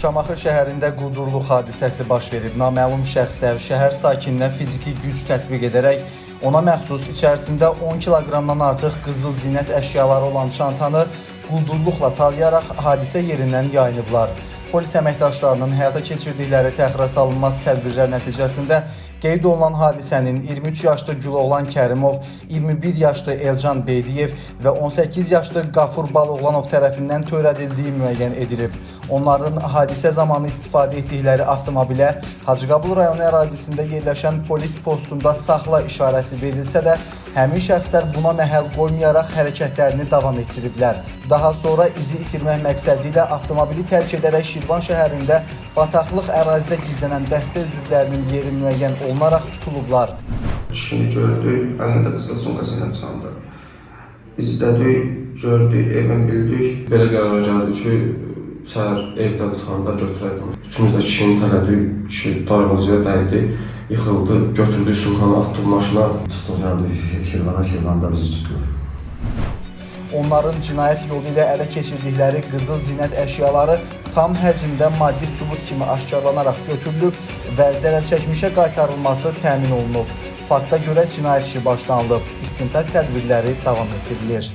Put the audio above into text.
Şamaxı şəhərində quldurluq hadisəsi baş verib. Naməlum şəxslər şəhər sakininə fiziki güc tətbiq edərək ona məxsus içərisində 10 kiloqramdan artıq qızıl zinət əşyaları olan çantanı quldurluqla talayaraq hadisə yerindən yayınıblar. Polis əməkdaşlarının həyata keçirdikləri təxirə salınmaz tədbirlər nəticəsində qeyd olunan hadisənin 23 yaşlı Güloğlan Kərimov, 21 yaşlı Elcan Beydiyev və 18 yaşlı Qafur Baloğlanov tərəfindən törədildiyi müəyyən edilib. Onların hadisə zamanı istifadə etdikləri avtomobilə Hacıqabul rayonu ərazisində yerləşən polis postunda saxla işarəsi verilsə də, həmin şəxslər buna məhəl qoymayaraq hərəkətlərini davam etdiriblər. Daha sonra izi itirmək məqsədi ilə avtomobili tərk edərək Şirvan şəhərində bataqlıq ərazidə gizlənən dəstə üzvlərinin yeri müəyyən olunaraq tutulublar. Kişini gördük, əlində qızıl sumkası ilə çıxanda. İzlədik, gördük, evin bildik. Belə qərara gəldi ki, səhər evdən çıxanda götürəydim. Üçümüz də kişini tələdik, kişi darvazaya dəydi, yıxıldı, götürdük sumkanı atdıq maşına. Çıxdıq gəldik Şirvana, Şirvanda bizi tutdular. Onların cinayət yolu ilə ələ keçirdikləri qızıl zinət əşyaları tam həcmdə maddi sübut kimi aşkarlanaraq götürülüb və zərər çəkmişə qaytarılması təmin olunub. Fakta görə cinayət işi başlanılıb. İstintaq tədbirləri davam etdirilir.